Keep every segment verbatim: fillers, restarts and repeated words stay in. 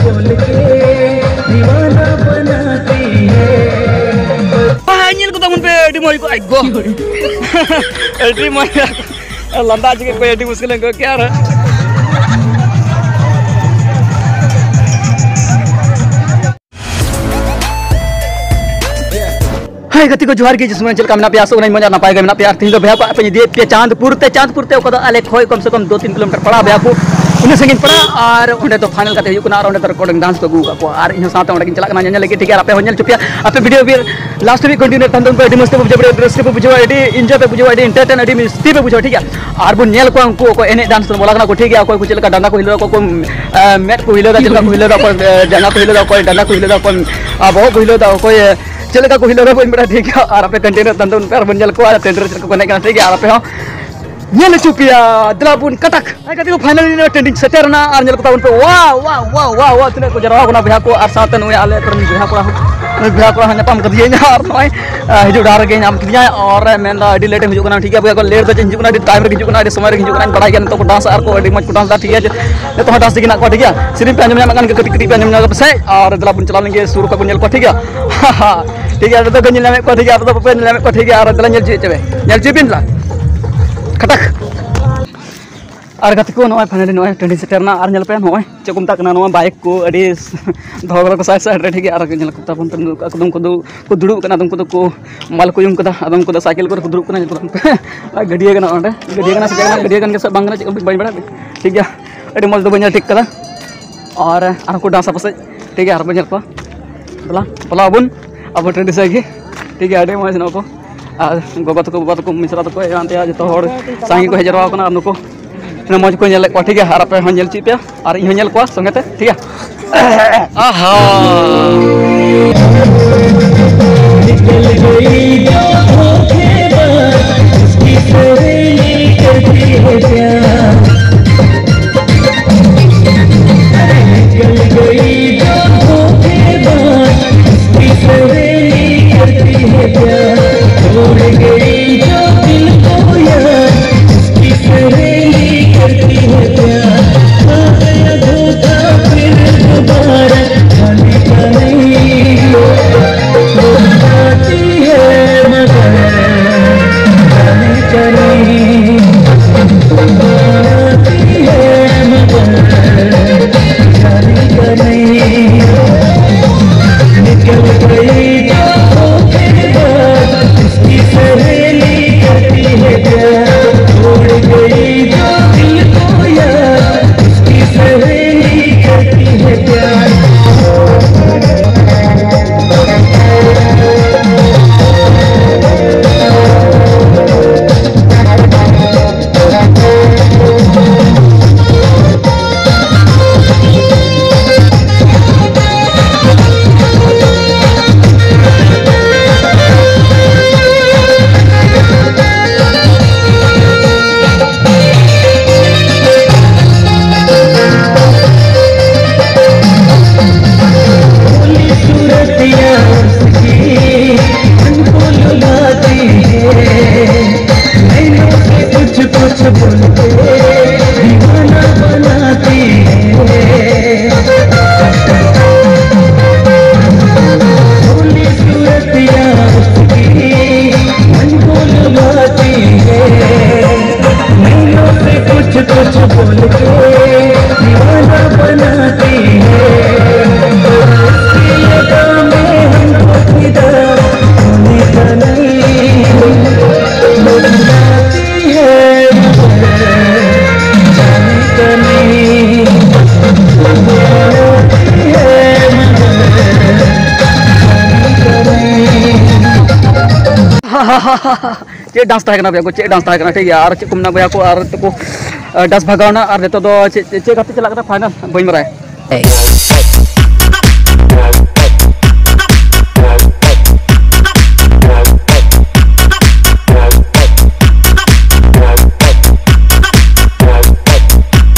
बोल के दीवाना बनाती है। ᱦᱮᱸ, ᱧᱮᱞ ᱠᱚ ᱛᱟᱵᱚᱱ ᱯᱮ, ᱟᱹᱰᱤ ᱢᱚᱡᱽ ᱠᱚ, ᱟᱭ ᱜᱚ᱾ ᱟᱹᱰᱤ ᱢᱚᱡᱽ ᱞᱟᱸᱫᱟ ᱦᱚᱪᱚ ᱠᱮᱫ ᱠᱚᱣᱟ, ᱟᱹᱰᱤ ᱢᱩᱥᱠᱤᱞ ᱮᱢ ᱟᱹᱭᱠᱟᱹᱣ ᱠᱮᱫᱼᱟ ᱟᱨ ᱦᱟᱭ ᱜᱟᱛᱮ ᱠᱚ, ᱡᱚᱦᱟᱨ ᱜᱮ᱾ ᱡᱤᱥᱢᱟᱱ ᱪᱮᱫ ᱞᱮᱠᱟ ᱢᱮᱱᱟᱜ ᱯᱮᱭᱟ? ᱟᱥᱚᱜ ᱠᱟᱹᱱᱟᱹᱧ ᱢᱚᱡᱽ ᱟᱨ ᱱᱟᱯᱟᱭ ᱜᱮ ᱢᱮᱱᱟᱜ ᱯᱮᱭᱟ᱾ ᱟᱨ ᱛᱮᱦᱮᱧ ᱫᱚ ᱵᱮᱦᱟ ᱠᱚ ᱟᱯᱮ ᱤᱫᱤᱭᱮᱫ ᱯᱮᱭᱟ ᱪᱟᱸᱫᱽᱯᱩᱨ ᱛᱮ᱾ ᱪᱟᱸᱫᱽᱯᱩᱨ ᱛᱮ ᱚᱠᱟ ᱫᱚ ᱟᱞᱮ ᱠᱷᱚᱡ ᱠᱚᱢ ᱥᱮ ᱠᱚᱢ ᱫᱩ ᱛᱤᱱ ᱠᱤᱞᱳᱢᱤᱴᱟᱨ ᱯᱟᱲᱟᱜᱼᱟ ᱵᱮᱦᱟ ᱠᱚ, ᱩᱱᱟᱹᱜ ᱥᱟᱺᱜᱤᱧ ᱯᱟᱲᱟᱜᱼᱟ᱾ ᱟᱨ ᱚᱸᱰᱮ ᱫᱚ ᱯᱷᱟᱭᱱᱟᱞ ᱠᱟᱛᱮ ᱦᱩᱭᱩᱜ ᱠᱟᱱᱟ᱾ ᱟᱨ ᱚᱸᱰᱮ ᱫᱚ ᱨᱮᱠᱚᱨᱰᱤᱝ ᱰᱟᱱᱥ ᱠᱚ ᱟᱹᱜᱩ ᱟᱠᱟᱫ ᱠᱚᱣᱟ᱾ ᱟᱨ ᱤᱧ ᱦᱚᱸ ᱥᱟᱶᱛᱮ ᱚᱸᱰᱮ ᱜᱤᱧ ᱪᱟᱞᱟᱜ ᱠᱟᱱᱟ ᱧᱮᱧᱮᱞ ᱞᱟᱹᱜᱤᱫ, ᱴᱷᱤᱠ ᱜᱮᱭᱟ? ᱟᱨ ᱟᱯᱮ ᱦᱚᱸ ᱧᱮᱞ ᱦᱚᱪᱚ ᱯᱮᱭᱟ᱾ ᱟᱯᱮ ᱵᱷᱤᱰᱤᱭᱳ ᱵᱤᱨ ᱞᱟᱥᱴ ᱦᱟᱹᱵᱤᱡ ᱠᱚᱱᱴᱤᱱᱤᱭᱩ ᱞᱮᱠᱷᱟᱱ ᱫᱚ ᱟᱹᱰᱤ ᱨᱟᱹᱥᱠᱟᱹ ᱯᱮ ᱵᱩᱡᱷᱟᱹᱣᱟ, ᱟᱹᱰᱤ ᱤᱱᱡᱚᱭ ᱯᱮ ᱵᱩᱡᱷᱟᱹᱣᱟ, ᱟᱹᱰᱤ ᱤᱱᱴᱟᱨᱴᱮᱱ, ᱟᱹᱰᱤ ᱢᱤᱥᱴᱤ ᱯᱮ ᱵᱩᱡᱷᱟᱹᱣᱟ, ᱴᱷᱤᱠ ᱜᱮᱭᱟ? ᱟᱨ ᱵᱚᱱ ᱧᱮᱞ ᱠᱚᱣᱟ ᱩᱱᱠᱩ ᱚᱠᱚᱭ ᱮᱱᱮᱡ ᱰᱟᱱᱥ ᱵᱚᱞᱟ ᱠᱟᱱᱟ ᱠᱚ, ᱴᱷᱤᱠ ᱜᱮᱭᱟ? ᱚᱠᱚᱭ ᱠᱚ ᱪᱮᱫ ᱞᱮᱠᱟ ᱰᱟᱸᱰᱟ ᱠᱚ ᱦᱤᱞᱟᱹᱣ ᱫᱟ, ᱚᱠᱚᱭ ᱠᱚ, ᱮ, ᱢᱮᱫ ᱠᱚ ᱦᱤᱞᱟᱹᱣ ᱫᱟ, ᱪᱮᱫ ᱞᱮᱠᱟ ᱠᱚ ᱦᱤᱞᱟᱹᱣ ᱫᱟ, ᱚᱠᱚᱭ, ᱮ, ᱡᱟᱸᱜᱟ ᱠᱚ ᱦᱤᱞᱟᱹᱣ ᱫᱟ, ᱚᱠᱚᱭ ᱰᱟᱸᱰᱟ ᱠᱚ ᱦᱤᱞᱟᱹᱣ ᱫᱟ, ᱚᱠᱚᱭ, ᱟ, ᱵᱚᱦᱚᱜ ᱠᱚ ᱦᱤᱞᱟᱹᱣ ᱫᱟ, ᱚᱠᱚᱭ, ᱮ, ᱪᱮᱫ ᱞᱮᱠᱟ ᱠᱚ ᱦᱤᱞᱟᱹᱣ ᱫᱟ ᱵᱟᱹᱧ ᱵᱟᱲᱟᱭᱟ, ᱴᱷᱤᱠ ᱜᱮᱭᱟ? ᱟᱨ ᱟᱯᱮ ᱠᱚᱱᱴᱤᱱᱤᱭᱩ ᱛᱟᱦᱮᱱ ᱛᱟᱵᱚᱱ ᱯᱮ ᱟᱨ ᱵᱚᱱ ᱧᱮᱞ ᱠᱚᱣᱟ ᱟᱨ ᱴᱮᱱᱰ ᱨᱮ ᱪᱮᱫ ᱞᱮᱠᱟ ᱠᱚ ᱮᱱᱮᱡ ᱠᱟᱱᱟ, ᱴᱷᱤᱠ ᱜᱮᱭᱟ? ᱟᱨ ᱟᱯᱮ ᱦᱚᱸ ᱧᱮᱞ ᱦᱚᱪᱚ ᱯᱮᱭᱟ᱾ ᱫᱮᱞᱟ ᱵᱚᱱ ᱠᱟᱴᱟᱠ᱾ ᱦᱮᱸ ᱜᱟᱛᱮ ᱠᱚ, ᱯᱷᱟᱭᱱᱟᱞᱤ ᱱᱚᱣᱟ ᱴᱮᱱᱰ ᱤᱧ ᱥᱮᱴᱮᱨ ᱮᱱᱟ ᱟᱨ ᱧᱮᱞ ᱠᱚ ᱛᱟᱵᱚᱱ ᱯᱮ᱾ ᱣᱟᱣ, ᱣᱟᱣ, ᱣᱟᱣ, ᱣᱟᱣ, ᱣᱟᱣ, ᱛᱤᱱᱟᱹᱜ ᱠᱚ ᱡᱟᱨᱣᱟ ᱠᱟᱱᱟ ᱵᱚᱭᱦᱟ ᱠᱚ᱾ ᱟᱨ ᱥᱟᱶᱛᱮ ᱱᱩᱭ ᱟᱞᱮ ᱟᱹᱛᱩ ᱨᱮᱱ ᱵᱚᱭᱦᱟ ᱠᱚᱲᱟ ᱦᱚᱸ, ᱱᱩᱭ ᱵᱚᱭᱦᱟ ᱠᱚᱲᱟ ᱦᱚᱸ ᱧᱟᱯᱟᱢ ᱠᱟᱫᱮᱭᱟᱹᱧ ᱟᱨ ᱱᱚᱜᱼᱚᱭ, ᱟ, ᱦᱤᱡᱩᱜ ᱰᱟᱦᱟᱨ ᱨᱮᱜᱮ ᱧᱟᱢ ᱠᱮᱫᱮᱧᱟᱭ᱾ ᱟᱨ ᱢᱮᱱᱫᱟ ᱟᱹᱰᱤ ᱞᱮᱴ ᱮᱢ ᱦᱤᱡᱩᱜ ᱠᱟᱱᱟ, ᱴᱷᱤᱠ ᱜᱮᱭᱟ ᱵᱚᱭᱦᱟ ᱠᱚ, ᱞᱮᱴ ᱫᱚ ᱪᱮᱫ ᱤᱧ ᱦᱤᱡᱩᱜ ᱠᱟᱱᱟ, ᱟᱹᱰᱤ ᱴᱟᱭᱤᱢ ᱨᱮᱜᱮ ᱦᱤᱡᱩᱜ ᱠᱟᱱᱟ, ᱟᱹᱰᱤ ᱥᱚᱢᱚᱭ ᱨᱮᱜᱮ ᱦᱤᱡᱩᱜ ᱠᱟᱱᱟ᱾ ᱵᱟᱲᱟᱭ ᱜᱮᱭᱟ ᱱᱤᱛᱚᱜ ᱠᱚ ᱰᱟᱱᱥ ᱟᱨ ᱠᱚ ᱟᱹᱰᱤ ᱢᱚᱡᱽ ᱠᱚ ᱰᱟᱱᱥ ᱫᱟ, ᱴᱷᱤᱠ ᱜᱮᱭᱟ? ᱱᱤᱛᱚᱜ ᱦᱚᱸ ᱰᱟᱱᱥ ᱛᱮᱜᱮ ᱦᱮᱱᱟᱜ ᱠᱚᱣᱟ, ᱴᱷᱤᱠ ᱜᱮᱭᱟ? ᱥᱮᱨᱮᱧ ᱯᱮ ᱟᱸᱡᱚᱢ ᱧᱟᱢᱮᱫ ᱠᱟᱱ ᱜᱮᱭᱟ, ᱠᱟᱹᱴᱤᱡ ᱠᱟᱹᱴᱤᱡ ᱯᱮ ᱟᱸᱡᱚᱢ ᱧᱟᱢ ᱠᱟᱫᱟ ᱯᱟᱥᱮᱡ? ᱟᱨ ᱫᱮᱞᱟ ᱵᱚᱱ ᱪᱟᱞᱟᱣ ᱞᱮᱱ ᱜᱮ ᱥᱩᱨ ᱠᱷᱚᱱ ᱵᱚᱱ ᱧᱮᱞ ᱠᱚᱣᱟ, ᱴᱷᱤᱠ ᱜᱮᱭᱟ? ᱴᱷᱤᱠ ᱜᱮᱭᱟ, ᱱᱤᱛᱚᱜ ᱫᱚ ᱵᱟᱯᱮ ᱧᱮᱞ ᱧᱟᱢᱮᱫ ᱠᱚᱣᱟ, ᱴᱷᱤᱠ ᱜᱮᱭᱟ? ᱟᱨ ᱫᱮᱞᱟ ᱧᱮᱞ ᱦᱚᱪᱚᱭᱮᱫ ᱪᱮ ᱵᱮ? ᱧᱮᱞ ᱦᱚᱪᱚᱭ ᱵᱤᱱ ᱫᱮᱞᱟ᱾ ᱠᱟᱴᱟᱠ᱾ ᱟᱨ ᱜᱟᱛᱮ ᱠᱚ, ᱱᱚᱜᱼᱚᱭ ᱯᱷᱟᱭᱱᱟᱞᱤ ᱱᱚᱜᱼᱚᱭ ᱴᱟᱺᱰᱤ ᱥᱮᱴᱮᱨ ᱮᱱᱟ᱾ ᱟᱨ ᱧᱮᱞ ᱯᱮ, ᱱᱚᱜᱼᱚᱭ ᱪᱮᱫ ᱠᱚ ᱢᱮᱛᱟᱜ ᱠᱟᱱᱟ, ᱱᱚᱣᱟ ᱵᱟᱭᱤᱠ ᱠᱚ ᱟᱹᱰᱤ ᱫᱚᱦᱚ ᱠᱟᱫᱟ ᱠᱚ ᱥᱟᱭᱤᱰ ᱥᱟᱭᱤᱰ ᱨᱮ, ᱴᱷᱤᱠ ᱜᱮᱭᱟ? ᱟᱨ ᱧᱮᱞ ᱠᱚ ᱛᱟᱵᱚᱱ ᱯᱮ, ᱟᱫᱚᱢ ᱠᱚᱫᱚ ᱠᱚ ᱫᱩᱲᱩᱵ ᱠᱟᱱᱟ, ᱟᱫᱚᱢ ᱠᱚᱫᱚ ᱠᱚ ᱢᱟᱞ ᱠᱚ ᱧᱩ ᱠᱟᱫᱟ, ᱟᱫᱚᱢ ᱠᱚᱫᱚ ᱥᱟᱭᱠᱮᱞ ᱠᱚᱨᱮ ᱠᱚ ᱫᱩᱲᱩᱵ ᱠᱟᱱᱟ᱾ ᱧᱮᱞ ᱠᱚ ᱛᱟᱵᱚᱱ ᱯᱮ, ᱟᱨ ᱜᱟᱹᱰᱭᱟᱹ ᱠᱟᱱᱟ ᱚᱸᱰᱮ, ᱜᱟᱹᱰᱭᱟᱹ ᱠᱟᱱᱟ ᱥᱮ ᱪᱮᱫ ᱠᱟᱱᱟ, ᱜᱟᱹᱰᱭᱟᱹ ᱠᱟᱱ ᱜᱮᱭᱟ ᱥᱮ ᱵᱟᱝ ᱠᱟᱱᱟ, ᱪᱮᱫ ᱠᱟᱱᱟ ᱵᱟᱹᱧ ᱵᱟᱲᱟᱭᱟ, ᱴᱷᱤᱠ ᱜᱮᱭᱟ? ᱟᱹᱰᱤ ᱢᱚᱡᱽ ᱫᱚ ᱵᱟᱹᱧ ᱧᱮᱞ ᱴᱷᱤᱠ ᱠᱟᱫᱟ᱾ ᱟᱨ ᱟᱨᱦᱚᱸ ᱠᱚ ᱰᱟᱱᱥᱟ ᱯᱟᱥᱮᱡ, ᱴᱷᱤᱠ ᱜᱮᱭᱟ? ᱟᱨ ᱵᱚᱱ ᱧᱮᱞ ᱠᱚᱣᱟ᱾ ᱫᱮᱞᱟ ᱵᱚᱞᱚ ᱟᱵᱚᱱ, ᱟᱵᱚ ᱴᱟᱺᱰᱤ ᱥᱮᱫ ᱜᱮ, ᱴᱷᱤᱠ ᱜᱮᱭᱟ? ᱟᱹᱰᱤ ᱢᱚᱡᱽ ᱱᱚᱣᱟ ᱠᱚ᱾ ᱟᱨ ᱜᱚᱜᱚ ᱛᱟᱠᱚ, ᱵᱟᱵᱟ ᱛᱟᱠᱚ, ᱢᱤᱥᱨᱟ ᱛᱟᱠᱚ, ᱮᱢᱟᱱ ᱛᱮᱭᱟᱜ ᱡᱚᱛᱚ ᱦᱚᱲ ᱥᱟᱸᱜᱮ ᱠᱚ ᱦᱮᱡ ᱡᱟᱣᱨᱟ ᱟᱠᱟᱱᱟ᱾ ᱟᱨ ᱱᱩᱠᱩ ᱛᱤᱱᱟᱹᱜ ᱢᱚᱡᱽ ᱠᱚ ᱧᱮᱞᱮᱫ ᱠᱚᱣᱟ, ᱴᱷᱤᱠ ᱜᱮᱭᱟ? ᱟᱨ ᱟᱯᱮ ᱦᱚᱸ ᱧᱮᱞ ᱪᱮᱫ ᱯᱮ, ᱟᱨ ᱤᱧ ᱦᱚᱸ ᱧᱮᱞ ᱠᱚᱣᱟ ᱥᱚᱸᱜᱮ ᱛᱮ, ᱴᱷᱤᱠ ᱜᱮᱭᱟ? ᱟᱦᱟ। ᱪᱮᱫ ᱰᱟᱱᱥ ᱛᱟᱦᱮᱸ ᱠᱟᱱᱟ ᱵᱚᱭᱦᱟ ᱠᱚ, ᱪᱮᱫ ᱰᱟᱱᱥ ᱛᱟᱦᱮᱸ ᱠᱟᱱᱟ, ᱴᱷᱤᱠ ᱜᱮᱭᱟ᱾ ᱟᱨ ᱪᱮᱫ ᱠᱚ ᱢᱮᱱᱟ ᱵᱚᱭᱦᱟ ᱠᱚ, ᱟᱨ ᱛᱟᱠᱚ ᱰᱟᱱᱥ ᱵᱷᱟᱜᱟᱣᱱᱟ᱾ ᱟᱨ ᱱᱤᱛᱚᱜ ᱫᱚ ᱪᱮᱫ ᱪᱮᱫ ᱜᱟᱛᱮ ᱪᱟᱞᱟᱜ ᱠᱟᱱᱟ ᱯᱷᱟᱭᱱᱟᱞ ᱵᱟᱹᱧ ᱵᱟᱲᱟᱭᱟ᱾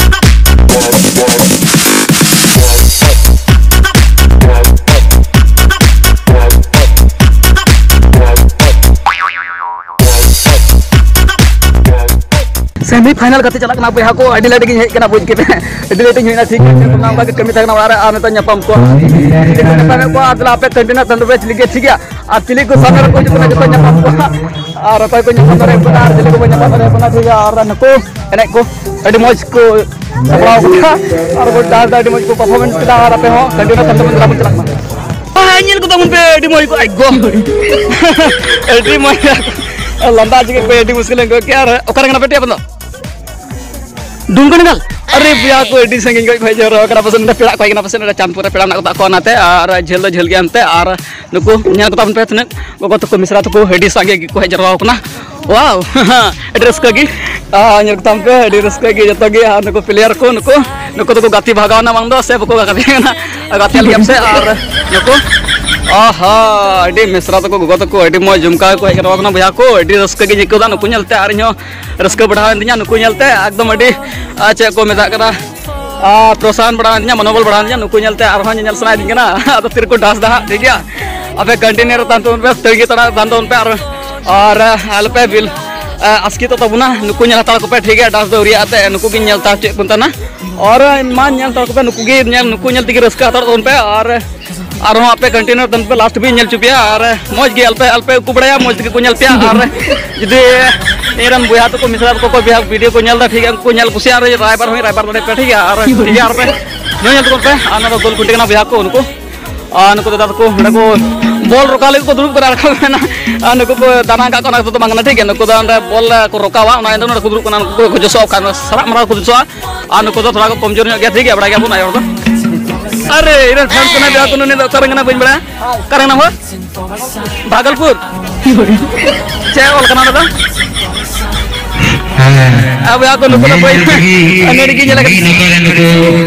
ᱥᱮᱢᱤ ᱯᱷᱟᱭᱱᱟᱞ ᱜᱟᱛᱮ ᱪᱟᱞᱟᱜ ᱠᱟᱱᱟ ᱵᱚᱭᱦᱟ ᱠᱚ, ᱟᱹᱰᱤ ᱞᱮᱴ ᱜᱤᱧ ᱦᱮᱡ ᱠᱟᱱᱟ, ᱵᱩᱡᱽ ᱠᱮᱫ ᱯᱮ, ᱟᱹᱰᱤ ᱞᱮᱴ ᱤᱧ ᱦᱮᱡ ᱮᱱᱟ, ᱴᱷᱤᱠ ᱜᱮᱭᱟ᱾ ᱚᱱᱟ ᱚᱱᱠᱟ ᱜᱮ ᱠᱟᱹᱢᱤ ᱛᱟᱦᱮᱸ ᱠᱟᱱᱟ ᱚᱲᱟᱜ ᱨᱮ, ᱟᱨ ᱱᱤᱛᱚᱜ ᱧᱟᱯᱟᱢ ᱠᱚᱣᱟ, ᱴᱷᱤᱠ ᱜᱮᱭᱟ, ᱧᱟᱯᱟᱢᱮᱫ ᱠᱚᱣᱟ, ᱟᱨ ᱛᱟᱦᱞᱮ ᱟᱯᱮ ᱠᱟᱹᱢᱤ ᱨᱮᱱᱟᱜ ᱛᱟᱦᱞᱮ ᱵᱮᱥ ᱞᱟᱹᱜᱤᱫ, ᱴᱷᱤᱠ ᱜᱮᱭᱟ᱾ ᱟᱨ ᱪᱤᱞᱤ ᱠᱚ ᱥᱟᱢᱱᱮ ᱨᱮᱠᱚ ᱦᱤᱡᱩᱜ ᱠᱟᱱᱟ, ᱡᱚᱛᱚ ᱧᱟᱯᱟᱢ ᱠᱚᱣᱟ, ᱟᱨ ᱚᱠᱚᱭ ᱠᱚ ᱧᱟᱯᱟᱢ ᱫᱟᱲᱮᱭᱟᱜ ᱠᱟᱱᱟ, ᱟᱨ ᱪᱤᱞᱤ ᱠᱚ ᱵᱟᱹᱧ ᱧᱟᱯᱟᱢ ᱫᱟᱲᱮᱭᱟᱜ ᱠᱟᱱᱟ, ᱴᱷᱤᱠ ᱜᱮᱭᱟ᱾ ᱟᱨ ᱱᱩᱠᱩ ᱮᱱᱮᱡ ᱠᱚ ᱟᱹᱰᱤ ᱢᱚᱡᱽ ᱠᱚ ᱥᱟᱯᱲᱟᱣ ᱠᱟᱱᱟ, ᱟᱨ ᱵᱚᱱ ᱰᱟᱱᱥ ᱫᱟ, ᱟᱹᱰᱤ ᱢᱚᱡᱽ ᱠᱚ ᱯᱟᱨᱯᱷᱚᱨᱢᱮᱱᱥ ᱠᱮᱫᱟ, ᱟᱨ ᱟᱯᱮ ᱦᱚᱸ ᱠᱟᱹᱴᱤᱡ ᱚᱱᱟ ᱛᱟᱞᱟ ᱛᱮᱵᱚᱱ ᱪᱟᱞᱟᱜ ᱢᱟ᱾ ᱦᱮᱸ, ᱧᱮᱞ ᱠᱚ ᱛᱟᱵᱚᱱ ᱯᱮ, ᱟᱹᱰᱤ ᱢᱚᱡᱽ ᱠᱚ, ᱟᱡ ᱜᱚ᱾ ᱟᱹᱰᱤ ᱢᱚᱡᱽ᱾ ᱞᱟᱸᱫᱟ ᱪᱤᱠᱟᱹ ᱯᱮ, ᱟᱹᱰᱤ ᱢᱩᱥᱠᱤᱞ ᱮᱢ ᱜᱚᱜ ᱠᱮᱭᱟ᱾ ᱟᱨ ᱚᱠᱟ ᱨᱮ ᱠᱟᱱᱟ ᱯᱮ ᱟᱯᱮ ᱫᱚ? ᱰᱩᱢᱠᱟᱹ ᱱᱟᱜᱟᱞ᱾ ᱟᱨᱮ ᱵᱚᱭᱦᱟ ᱠᱚ, ᱟᱹᱰᱤ ᱥᱟᱺᱜᱤᱧ ᱠᱷᱚᱡ ᱠᱚ ᱦᱮᱡ ᱡᱟᱣᱨᱟ ᱠᱟᱱᱟ, ᱯᱟᱥᱮᱡ ᱱᱚᱰᱮ ᱯᱮᱲᱟ ᱠᱚ ᱦᱮᱡ ᱠᱟᱱᱟ, ᱯᱟᱥᱮᱡ ᱱᱚᱰᱮ ᱪᱟᱸᱫᱯᱩᱨ ᱨᱮ ᱯᱮᱲᱟ ᱢᱮᱱᱟᱜ ᱠᱚ ᱛᱟᱠᱚᱣᱟ, ᱚᱱᱟᱛᱮ᱾ ᱟᱨ ᱡᱷᱟᱹᱞ ᱫᱚ ᱡᱷᱟᱹᱞ ᱜᱮᱭᱟ ᱮᱱᱛᱮ᱾ ᱟᱨ ᱱᱩᱠᱩ ᱧᱮᱞ ᱠᱚ ᱛᱟᱵᱚᱱ ᱯᱮ, ᱛᱤᱱᱟᱹᱜ ᱜᱚᱜᱚ ᱛᱟᱠᱚ, ᱢᱤᱥᱨᱟ ᱛᱟᱠᱚ, ᱟᱹᱰᱤ ᱥᱟᱸᱜᱮ ᱜᱮᱠᱚ ᱦᱮᱡ ᱡᱟᱣᱨᱟ ᱠᱟᱱᱟ᱾ ᱣᱟᱣ! ᱟᱹᱰᱤ ᱨᱟᱹᱥᱠᱟᱹ ᱜᱮ᱾ ᱟᱨ ᱧᱮᱞ ᱠᱚᱛᱟᱢ ᱯᱮ, ᱟᱹᱰᱤ ᱨᱟᱹᱥᱠᱟᱹ ᱜᱮ ᱡᱚᱛᱚ ᱜᱮ᱾ ᱟᱨ ᱱᱩᱠᱩ ᱯᱞᱮᱭᱟᱨ ᱠᱚ, ᱱᱩᱠᱩ, ᱱᱩᱠᱩ ᱫᱚᱠᱚ ᱜᱟᱛᱮ ᱵᱷᱟᱜᱟᱣ ᱮᱱᱟ ᱵᱟᱝ ᱫᱚ, ᱥᱮ ᱵᱟᱠᱚ ᱜᱟᱛᱮ ᱠᱟᱱᱟ, ᱜᱟᱛᱮ ᱞᱟᱹᱜᱤᱫ ᱥᱮ᱾ ᱟᱨ ᱱᱩᱠᱩ, ᱟᱦᱟ, ᱟᱹᱰᱤ ᱢᱤᱥᱨᱟ ᱛᱟᱠᱚ, ᱜᱚᱜᱚ ᱛᱟᱠᱚ, ᱟᱹᱰᱤ ᱢᱚᱡᱽ ᱡᱚᱢᱠᱟᱣ ᱠᱚ ᱦᱮᱡ ᱠᱟᱱᱟ ᱠᱚ ᱵᱚᱭᱦᱟ ᱠᱚ᱾ ᱟᱹᱰᱤ ᱨᱟᱹᱥᱠᱟᱹ ᱜᱤᱧ ᱟᱹᱭᱠᱟᱹᱣ ᱮᱫᱟ ᱱᱩᱠᱩ ᱧᱮᱞᱛᱮ, ᱟᱨ ᱤᱧ ᱦᱚᱸ ᱨᱟᱹᱥᱠᱟᱹ ᱵᱟᱲᱦᱟᱣᱮᱱ ᱛᱤᱧᱟ ᱱᱩᱠᱩ ᱧᱮᱞᱛᱮ᱾ ᱮᱠᱫᱚᱢ ᱟᱹᱰᱤ, ᱟᱨ ᱪᱮᱫ ᱠᱚ ᱢᱮᱛᱟᱜ ᱠᱟᱱᱟ, ᱟᱨ ᱯᱨᱚᱥᱟᱱ ᱵᱟᱲᱟᱣᱮᱱ ᱛᱤᱧᱟ, ᱢᱚᱱᱳᱵᱚᱞ ᱵᱟᱲᱦᱟᱣᱮᱱ ᱛᱤᱧᱟ ᱱᱩᱠᱩ ᱧᱮᱞᱛᱮ᱾ ᱟᱨᱦᱚᱸ ᱧᱮᱧᱮᱞ ᱥᱟᱱᱟᱭᱮᱫᱤᱧ ᱠᱟᱱᱟ᱾ ᱟᱫᱚ ᱛᱤᱨᱮᱠᱚ ᱰᱟᱱᱥ ᱫᱟ ᱦᱟᱸᱜ, ᱴᱷᱤᱠ ᱜᱮᱭᱟ᱾ ᱟᱯᱮ ᱠᱚᱱᱴᱤᱱᱤᱭᱩ ᱨᱮ ᱛᱟᱦᱮᱱ ᱛᱟᱵᱚᱱ ᱯᱮ, ᱛᱟᱹᱜᱤ ᱛᱟᱲᱟᱜ ᱛᱟᱦᱮᱱ ᱛᱟᱵᱚᱱ ᱯᱮ, ᱟᱨ, ᱟᱨ ᱟᱞᱚᱯᱮ ᱵᱤᱞ, ᱟ, ᱟᱥᱠᱮᱛᱚᱜ ᱛᱟᱵᱚᱱᱟ᱾ ᱱᱩᱠᱩ ᱧᱮᱞ ᱦᱟᱛᱟᱲ ᱠᱚᱯᱮ, ᱴᱷᱤᱠ ᱜᱮᱭᱟ, ᱰᱟᱱᱥ ᱫᱚ ᱟᱹᱣᱨᱤᱭᱟᱜᱼᱟ ᱛᱮ, ᱱᱩᱠᱩ ᱜᱮ ᱧᱮᱞ ᱦᱟᱛᱟᱲ ᱦᱚᱪᱚᱭᱮᱫ ᱠᱚ ᱛᱟᱦᱮᱱᱟ᱾ ᱟᱨ ᱢᱟ ᱧᱮᱞ ᱦᱟᱛᱟᱲ ᱠᱚᱯᱮ, ᱱᱩᱠᱩ ᱜᱮ ᱧᱮᱞ, ᱱᱩᱠᱩ ᱧᱮᱞ ᱛᱮᱜᱮ ᱨᱟᱹᱥᱠᱟᱹ ᱦᱟᱛᱟᱲ ᱛᱟᱵᱚᱱ ᱯᱮ᱾ ᱟᱨ ᱟᱨᱦᱚᱸ ᱟᱯᱮ ᱠᱚᱱᱴᱤᱱᱤᱭᱩ ᱛᱟᱦᱮᱱ ᱯᱮ, ᱞᱟᱥᱴ ᱦᱟᱹᱵᱤᱡ ᱧᱮᱞ ᱦᱚᱪᱚ ᱯᱮᱭᱟ᱾ ᱟᱨ ᱢᱚᱡᱽ ᱜᱮ, ᱟᱞᱯᱮ, ᱟᱞᱯᱮ ᱩᱠᱩ ᱵᱟᱲᱟᱭᱟ, ᱢᱚᱡᱽ ᱛᱮᱜᱮ ᱠᱚ ᱧᱮᱞ ᱯᱮᱭᱟ᱾ ᱟᱨ ᱡᱩᱫᱤ ᱤᱧᱨᱮᱱ ᱵᱚᱭᱦᱟ ᱛᱟᱠᱚ, ᱢᱤᱥᱨᱟ ᱛᱟᱠᱚ ᱚᱠᱚᱭ ᱵᱚᱭᱦᱟ ᱵᱷᱤᱰᱤᱭᱳ ᱠᱚ ᱧᱮᱞ ᱮᱫᱟ, ᱴᱷᱤᱠ ᱜᱮᱭᱟ, ᱩᱱᱠᱩ ᱧᱮᱞ ᱠᱩᱥᱤᱭᱟᱜ ᱨᱮ ᱨᱟᱭᱵᱟᱨ ᱦᱚᱸᱭ ᱨᱟᱭᱵᱟᱨ ᱫᱟᱲᱮ ᱯᱮᱭᱟ, ᱴᱷᱤᱠ ᱜᱮᱭᱟ᱾ ᱟᱨ ᱴᱷᱤᱠ ᱜᱮᱭᱟ, ᱟᱨ ᱯᱮ ᱧᱮᱞ ᱧᱮᱞ ᱛᱟᱵᱚᱱ ᱯᱮ᱾ ᱟᱨ ᱱᱚᱣᱟ ᱫᱚ ᱜᱳᱞ ᱠᱩᱴᱤ ᱠᱟᱱᱟ ᱵᱚᱭᱦᱟ ᱠᱚ ᱱᱩᱠᱩ᱾ ᱟᱨ ᱱᱩᱠᱩ ᱫᱟᱫᱟ ᱛᱟᱠᱚ ᱚᱸᱰᱮ ᱠᱚ ᱵᱚᱞ ᱨᱚᱠᱟ ᱞᱟᱹᱜᱤᱫ ᱠᱚ ᱫᱩᱲᱩᱵ ᱠᱟᱱᱟ, ᱟᱨ ᱠᱚ ᱢᱮᱱᱟ, ᱟᱨ ᱱᱩᱠᱩ ᱠᱚ ᱫᱟᱱᱟ ᱠᱟᱜ ᱠᱚ, ᱚᱱᱟ ᱠᱚᱫᱚ ᱵᱟᱝ ᱠᱟᱱᱟ, ᱴᱷᱤᱠ ᱜᱮᱭᱟ᱾ ᱱᱩᱠᱩ ᱫᱚ ᱚᱸᱰᱮ ᱵᱚᱞ ᱠᱚ ᱨᱚᱠᱟᱣᱟ, ᱚᱱᱟ ᱤᱭᱟᱹᱛᱮ ᱱᱚᱰᱮ ᱠᱚ ᱫᱩᱲᱩᱵ ᱠᱟᱱᱟ, ᱱᱩᱠᱩ ᱠᱚ ᱡᱚᱥᱚᱜ ᱠᱟᱱ ᱥᱟᱨᱟᱜ ᱢᱟᱨᱟᱣ ᱠᱚ ᱡᱚᱥᱚᱜᱼᱟ᱾ ᱟᱨ ᱱᱩᱠᱩ ᱫᱚ ᱛᱷᱚᱲᱟ ᱠᱚ ᱠᱚᱢᱡᱳᱨ ᱧᱚᱜ ᱜᱮᱭᱟ, ᱴᱷᱤᱠ ᱜᱮᱭᱟ, ᱵᱟᱲᱟᱭ ᱜᱮᱭᱟ ᱵᱚᱱ ᱟᱭᱳ ᱦᱚᱲ ᱫᱚ᱾ ᱟᱨᱮ, ᱤᱧ ᱨᱮᱱ ᱯᱷᱮᱱᱥ ᱠᱟᱱᱟ ᱵᱮᱭᱟ ᱠᱚ, ᱱᱩᱭ ᱫᱚ ᱚᱠᱟ ᱨᱮᱱ ᱠᱟᱱᱟ ᱵᱟᱹᱧ ᱵᱟᱲᱟᱭᱟ᱾ ᱚᱠᱟ ᱨᱮᱱ ᱠᱟᱱᱟᱢ ᱦᱳ? ᱵᱷᱟᱜᱚᱞᱯᱩᱨ᱾ ᱪᱮᱫ ᱚᱞ ᱠᱟᱱᱟ ᱚᱱᱟ ᱫᱚ? ᱦᱮᱸ᱾ ᱟᱵᱚ ᱟᱠᱚ ᱱᱩᱠᱩ ᱫᱚ ᱵᱟᱹᱭ ᱧᱮᱞ ᱛᱮᱜᱮ ᱱᱚᱰᱮ ᱜᱮ ᱧᱮᱞ ᱟᱠᱟᱫ ᱱᱚᱝᱠᱟ ᱜᱮ ᱱᱩᱠᱩ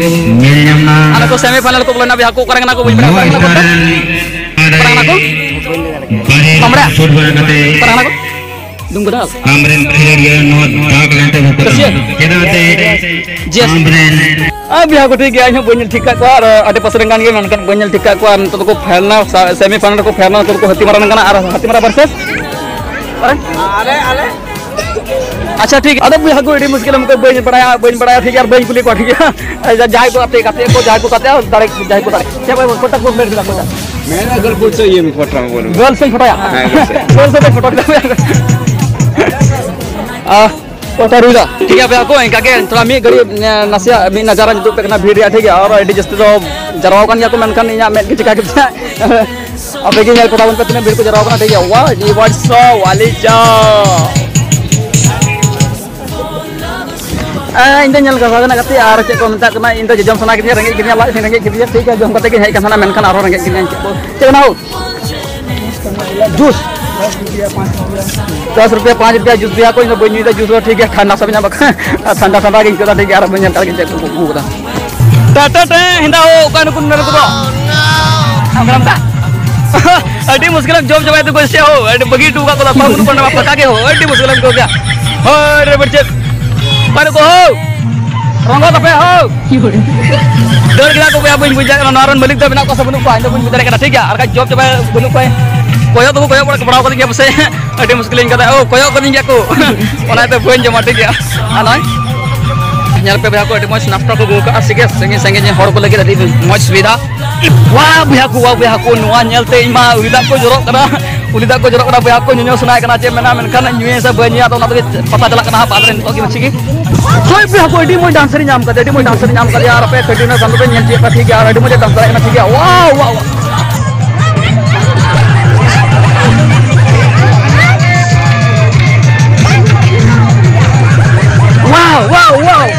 ᱧᱮᱞ ᱧᱟᱢ ᱱᱟ᱾ ᱟᱨ ᱱᱩᱠᱩ semi final ᱠᱚ ᱵᱚᱞᱚᱭᱮᱱᱟ, ᱵᱚᱭᱦᱟ ᱠᱚ ᱚᱠᱟᱨᱮ ᱢᱮᱱᱟᱜ ᱠᱚ ᱵᱟᱹᱧ ᱵᱟᱲᱟᱭᱟ᱾ ᱱᱚᱣᱟ ᱚᱠᱟᱨᱮ ᱢᱮᱱᱟᱜ ᱠᱚ? ᱥᱴᱟᱨ ᱚᱠᱟᱨᱮ ᱢᱮᱱᱟᱜ ᱠᱚ? ᱵᱟᱢᱲᱟ᱾ ᱥᱩᱴ ᱵᱟᱲᱟ ᱠᱟᱛᱮ ᱚᱠᱟᱨᱮ ᱢᱮᱱᱟᱜ ᱠᱚ? ᱰᱩᱢᱠᱟ ᱫᱟᱞ᱾ ᱟᱢᱨᱮᱱ ᱯᱞᱮᱭᱟᱨ ᱜᱮ ᱱᱚᱣᱟ ᱫᱟᱜ ᱞᱮᱱ ᱛᱟᱭᱚᱢ ᱠᱚ ᱠᱟᱹᱥᱤᱭᱟᱹ᱾ ᱪᱮᱫᱟᱜ ᱥᱮ ᱡᱮᱥ᱾ ᱟᱢᱨᱮᱱ ᱟᱨ ᱵᱚᱭᱦᱟ ᱠᱚ ᱴᱷᱤᱠ ᱜᱮᱭᱟ, ᱤᱧ ᱦᱚᱸ ᱵᱟᱹᱧ ᱧᱮᱞ ᱴᱷᱤᱠ ᱠᱟᱜ ᱠᱚᱣᱟ ᱟᱨ ᱟᱹᱰᱤ ᱯᱟᱥᱮ ᱨᱮᱱ ᱠᱟᱱ ᱜᱮᱭᱟ, ᱢᱮᱱᱠᱷᱟᱱ ᱵᱟᱹᱧ ᱧᱮᱞ ᱴᱷᱤᱠ ᱠᱟᱜ ᱠᱚᱣᱟ᱾ ᱱᱤᱛᱚᱜ ᱫᱚᱠᱚ ᱯᱷᱮᱞ ᱱᱟ, ᱥᱮᱢᱤ ᱯᱷᱟᱭᱱᱟᱞ ᱨᱮᱠᱚ ᱯᱷᱮᱞ ᱱᱟ, ᱱᱤᱛᱚᱜ ᱫᱚᱠᱚ ᱦᱟᱹᱛᱤᱢᱟᱨᱟ ᱨᱮᱱ ᱠᱟᱱᱟ ᱟᱨ ᱦᱟᱹᱛᱤᱢᱟᱨᱟ ᱵᱷᱟᱨᱥᱮᱥ ᱟᱨᱮ? ᱟᱪᱪᱷᱟ ᱴᱷᱤᱠ, ᱟᱫᱚ ᱵᱚᱭᱦᱟ ᱠᱚ ᱟᱹᱰᱤ ᱢᱩᱥᱠᱤᱞ, ᱩᱱᱠᱩ ᱵᱟᱹᱧ ᱵᱟᱲᱟᱭᱟ, ᱵᱟᱹᱧ ᱵᱟᱲᱟᱭᱟ ᱴᱷᱤᱠ ᱜᱮᱭᱟ, ᱟᱨ ᱵᱟᱹᱧ ᱠᱩᱞᱤ ᱠᱚᱣᱟ ᱴᱷᱤᱠ ᱜᱮᱭᱟ᱾ ᱡᱟᱦᱟᱸᱭ ᱠᱚ ᱜᱟᱛᱮ, ᱜᱟᱛᱮ ᱠᱚ, ᱡᱟᱦᱟᱸᱭ ᱠᱚ ᱜᱟᱛᱮᱜᱼᱟ, ᱫᱟᱲᱮ, ᱡᱟᱦᱟᱸᱭ ᱠᱚ ᱫᱟᱲᱮ᱾ ᱪᱮᱫ ᱵᱟᱭ ᱠᱚᱱᱴᱟᱠᱴ ᱵᱚᱱ ᱢᱮᱱ ᱠᱮᱫᱟ, ᱠᱚᱱᱴᱟᱠᱴ᱾ ᱢᱮᱱᱟ ᱜᱟᱨᱞᱯᱷᱨᱮᱱᱰ ᱥᱮ ᱤᱭᱟᱹ ᱯᱷᱳᱴᱳ ᱵᱚᱞ᱾ ᱜᱟᱨᱞᱯᱷᱨᱮᱱᱰ ᱯᱷᱳᱴᱳᱭᱟ᱾ ᱦᱮᱸ, ᱜᱟᱨᱞᱯᱷᱨᱮᱱᱰ᱾ ᱜᱟᱨᱞᱯᱷᱨᱮᱱᱰ ᱯᱷᱳᱴᱳ ᱠᱮᱫᱟ᱾ ᱟᱦ, ᱯᱷᱳᱴᱳ ᱨᱩᱭᱫᱟ᱾ ᱴᱷᱤᱠ ᱜᱮᱭᱟ ᱵᱚᱭᱦᱟ ᱠᱚ, ᱤᱱᱠᱟ ᱜᱮ ᱛᱷᱚᱲᱟ ᱢᱤᱫ ᱜᱷᱟᱹᱲᱤᱡ, ᱮ, ᱱᱟᱥᱮᱭᱟᱜ ᱢᱤᱫ ᱱᱟᱡᱟᱨᱟ ᱧᱩᱛᱩᱢ ᱯᱮ ᱠᱟᱱᱟ ᱵᱷᱤᱲ ᱨᱮᱭᱟᱜ, ᱴᱷᱤᱠ ᱜᱮᱭᱟ? ᱟᱨ ᱟᱹᱰᱤ ᱡᱟᱹᱥᱛᱤ ᱫᱚ ᱡᱟᱨᱣᱟ ᱟᱠᱟᱱ ᱜᱮᱭᱟ ᱠᱚ, ᱢᱮᱱᱠᱷᱟᱱ ᱤᱧᱟᱹᱜ ᱢᱮᱫ ᱜᱮ ᱪᱤᱠᱟ ᱠᱮᱫᱟ᱾ ᱟᱯᱮ ᱜᱮ ᱧᱮᱞ ᱯᱮ ᱛᱟᱵᱚᱱ ᱯᱮ ᱛᱤᱱᱟᱹᱜ ᱵᱷᱤᱲ ᱠᱚ ᱡᱟᱨᱣᱟ ᱟᱠᱟᱱᱟ, ᱴᱷᱤᱠ ᱜᱮᱭᱟ? ᱣᱟ, ᱡᱤ ᱵᱟᱫᱥᱟ ᱣᱟᱞᱤ ᱪᱟ᱾ ᱮ, ᱤᱧ ᱫᱚ ᱧᱮᱞ ᱜᱟᱥᱟᱣ ᱠᱟᱱᱟ ᱜᱟᱛᱮ, ᱟᱨ ᱪᱮᱫ ᱠᱚ ᱢᱮᱛᱟᱜ ᱠᱟᱱᱟ, ᱤᱧ ᱫᱚ ᱡᱚᱡᱚᱢ ᱥᱟᱱᱟ ᱠᱤᱫᱤᱧᱟ, ᱨᱮᱸᱜᱮᱡ ᱠᱤᱫᱤᱧᱟ, ᱞᱟᱡ ᱦᱚᱸ ᱨᱮᱸᱜᱮᱡ ᱠᱤᱫᱤᱧᱟ, ᱴᱷᱤᱠ ᱜᱮᱭᱟ, ᱡᱚᱢ ᱠᱟᱛᱮ ᱜᱤᱧ ᱦᱮᱡ ᱠᱟᱱ ᱛᱟᱦᱮᱱᱟ, ᱢᱮᱱᱠᱷᱟᱱ ᱟᱨᱦᱚᱸ ᱨᱮᱸᱜᱮᱡ ᱠᱤᱫᱤᱧᱟ, ᱪᱮᱫ ᱠᱚ, ᱪᱮᱫ ᱠᱟᱱᱟ ᱦᱳ? ᱡᱩᱥ᱾ ᱫᱚᱥ ᱨᱩᱯᱤᱭᱟ, ᱯᱟᱸᱪ ᱨᱩᱯᱤᱭᱟ ᱡᱩᱥ ᱵᱚᱭᱦᱟ ᱠᱚ, ᱤᱧ ᱫᱚ ᱵᱟᱹᱧ ᱧᱩᱭᱫᱟ ᱡᱩᱥ ᱫᱚ, ᱴᱷᱤᱠ ᱜᱮᱭᱟ, ᱴᱷᱟᱱᱰᱟ ᱥᱟᱵ ᱧᱟᱢ ᱵᱟᱠᱷᱟᱱ, ᱟᱨ ᱴᱷᱟᱱᱰᱟ ᱴᱷᱟᱱᱰᱟ ᱜᱤᱧ ᱟᱹᱭᱠᱟᱹᱣᱫᱟ, ᱴᱷᱤᱠ ᱜᱮᱭᱟ, ᱟᱨ ᱵᱟᱹᱧ ᱧᱮᱞ ᱠᱟᱜ ᱜᱮ ᱪᱮᱫ ᱠᱚ ᱟᱹᱜᱩ ᱠᱟᱫᱟ᱾ ᱴᱟ ᱴᱟ ᱴᱟ, ᱦᱮᱸᱫᱟ ᱦᱳ, ᱚᱠᱟ ᱱᱩᱠᱩ ᱱᱩᱠᱩ ᱫᱚ? ᱟᱢ ᱠᱟᱱᱟᱢ ᱫᱟ? ᱟᱹᱰᱤ ᱢᱩᱥᱠᱤᱞᱮᱢ ᱡᱚᱢ ᱪᱟᱵᱟᱭ ᱛᱟᱠᱚᱣᱟ ᱥᱮ ᱦᱳ, ᱟᱹᱰᱤ ᱵᱟᱹᱜᱤ ᱦᱚᱴᱚ ᱠᱟᱜ ᱠᱚᱫᱚ, ᱯᱟᱹᱦᱩ ᱯᱟᱹᱦᱩ ᱯᱟᱹᱦᱩ ᱯᱟᱠᱟ ᱜᱮ ᱦᱳ, ᱟᱹᱰᱤ ᱢᱩᱥᱠᱤᱞᱮᱢ ᱟᱹᱭᱠᱟᱹᱣ ᱜᱮᱭᱟ᱾ ᱦᱳᱭ ᱨᱮ ᱵᱟᱹᱲᱪᱮᱫ, ᱚᱠᱟ ᱱᱩᱠᱩ ᱦᱳ? ᱨᱚᱝᱜᱚ ᱛᱟᱯᱮ ᱦᱳ᱾ ᱫᱟᱹᱲ ᱠᱮᱫᱟ ᱠᱚ ᱵᱚᱭᱦᱟ, ᱵᱟᱹᱧ ᱵᱩᱡᱽ ᱫᱟᱲᱮᱭᱟᱜ ᱠᱟᱱᱟ, ᱱᱚᱣᱟ ᱨᱮᱱ ᱢᱟᱹᱞᱤᱠ ᱫᱚ ᱢᱮᱱᱟᱜ ᱠᱚᱣᱟ ᱥᱮ ᱵᱟᱹᱱᱩᱜ ᱠᱚᱣᱟ, ᱤᱧ ᱫᱚ ᱵᱟᱹᱧ ᱵᱩᱡᱽ ᱫᱟᱲᱮᱭᱟᱜ ᱠᱟᱱᱟ, ᱴᱷᱤᱠ ᱜᱮᱭᱟ? ᱟᱨ ᱵᱟᱠᱷᱟᱡ ᱡᱚᱵ ᱪᱟᱵᱟ ᱵᱟᱹᱱᱩᱜ ᱠᱚᱣᱟ, ᱠᱚᱭᱚᱜ ᱫᱚᱠᱚ ᱠᱚᱭᱚᱜ ᱵᱟᱲᱟ ᱠᱟᱫᱤᱧ ᱜᱮᱭᱟ ᱯᱟᱥᱮᱡ, ᱟᱹᱰᱤ ᱢᱩᱥᱠᱤᱞᱤᱧ ᱠᱟᱫᱟ, ᱳ, ᱠᱚᱭᱚᱜ ᱠᱟᱫᱤᱧ ᱜᱮᱭᱟ ᱠᱚ, ᱚᱱᱟᱛᱮ ᱵᱟᱹᱧ ᱡᱚᱢᱟ, ᱴᱷᱤᱠ ᱜᱮᱭᱟ? ᱟᱨ ᱱᱚᱜᱼᱚᱭ ᱧᱮᱞ ᱯᱮ ᱵᱚᱭᱦᱟ ᱠᱚ, ᱟᱹᱰᱤ ᱢᱚᱡᱽ ᱱᱟᱥᱛᱟ ᱠᱚ ᱟᱹᱜᱩ ᱠᱟᱜᱼᱟ, ᱴᱷᱤᱠ ᱜᱮᱭᱟ? ᱥᱟᱺᱜᱤᱧ ᱥᱟᱺᱜᱤᱧ ᱦᱚᱲ ᱠᱚ ᱞᱟᱹᱜᱤᱫ ᱟᱹᱰᱤ ᱢᱚᱡᱽ ᱥᱩᱵᱤᱫᱷᱟ᱾ ᱣᱟ ᱵᱚᱭᱦᱟ ᱠᱚ, ᱣᱟ ᱵᱚᱭᱦᱟ ᱠᱚ, ᱱᱚᱣᱟ ᱧᱮᱞᱛᱮ ᱤᱧ ᱢᱟ ᱩᱞᱤ ᱫᱟᱜ ᱠᱚ ᱡᱚᱨᱚᱜ ᱠᱟᱱᱟ, ᱩᱞᱤ ᱫᱟᱜ ᱠᱚ ᱡᱚᱨᱚᱜ ᱠᱟᱱᱟ ᱵᱚᱭᱦᱟ ᱠᱚ, ᱧᱩᱧᱩ ᱥᱟᱱᱟᱭᱮᱫ ᱠᱟᱱᱟ, ᱪᱮᱫ ᱢᱮᱱᱟ, ᱢᱮᱱᱠᱷᱟᱱ ᱧᱩᱭᱟᱹᱧ ᱥᱮ ᱵᱟᱹᱧ ᱧᱩᱭᱟ, ᱟᱫᱚ ᱚᱱᱟ ᱛᱮᱜᱮ ᱯᱟᱛᱟ ᱪᱟᱞᱟᱜ ᱠᱟᱱᱟ ᱦᱟᱸᱜ ᱵᱟᱫᱽ ᱨᱮ ᱱᱤᱛᱚᱜ ᱜᱮ ᱢᱟᱹᱪᱷᱤ ᱜᱮ᱾ ᱦᱳᱭ ᱵᱚᱭᱦᱟ ᱠᱚ, ᱟᱹᱰᱤ ᱢᱚᱡᱽ ᱰᱟᱱᱥᱟᱨ ᱤᱧ ᱧᱟᱢ ᱠᱟᱫᱮᱭᱟ, ᱟᱹᱰᱤ ᱢᱚᱡᱽ ᱰᱟᱱᱥᱟᱨ ᱤᱧ ᱧᱟᱢ ᱠᱟᱫᱮᱭᱟ, ᱟᱨ ᱟᱯᱮ ᱠᱟᱹᱴᱤᱡ ᱚᱱᱟ ᱥᱟᱢᱱᱮ ᱯᱮ ᱧᱮᱞ ᱦᱚᱪᱚᱭᱮᱫ ᱠᱚᱣᱟ, ᱴᱷᱤᱠ ᱜᱮᱭᱟ, ᱟᱨ ᱟᱹᱰᱤ ᱢᱚᱡᱽ ᱮ ᱰᱟᱱᱥᱟᱨ ᱠᱟᱱᱟ, ᱴᱷᱤᱠ ᱜᱮᱭᱟ, ᱣᱟᱣ, ᱣᱟᱣ, ᱣᱟᱣ᱾ ᱣᱟᱣ, ᱣᱟᱣ, ᱣᱟᱣ᱾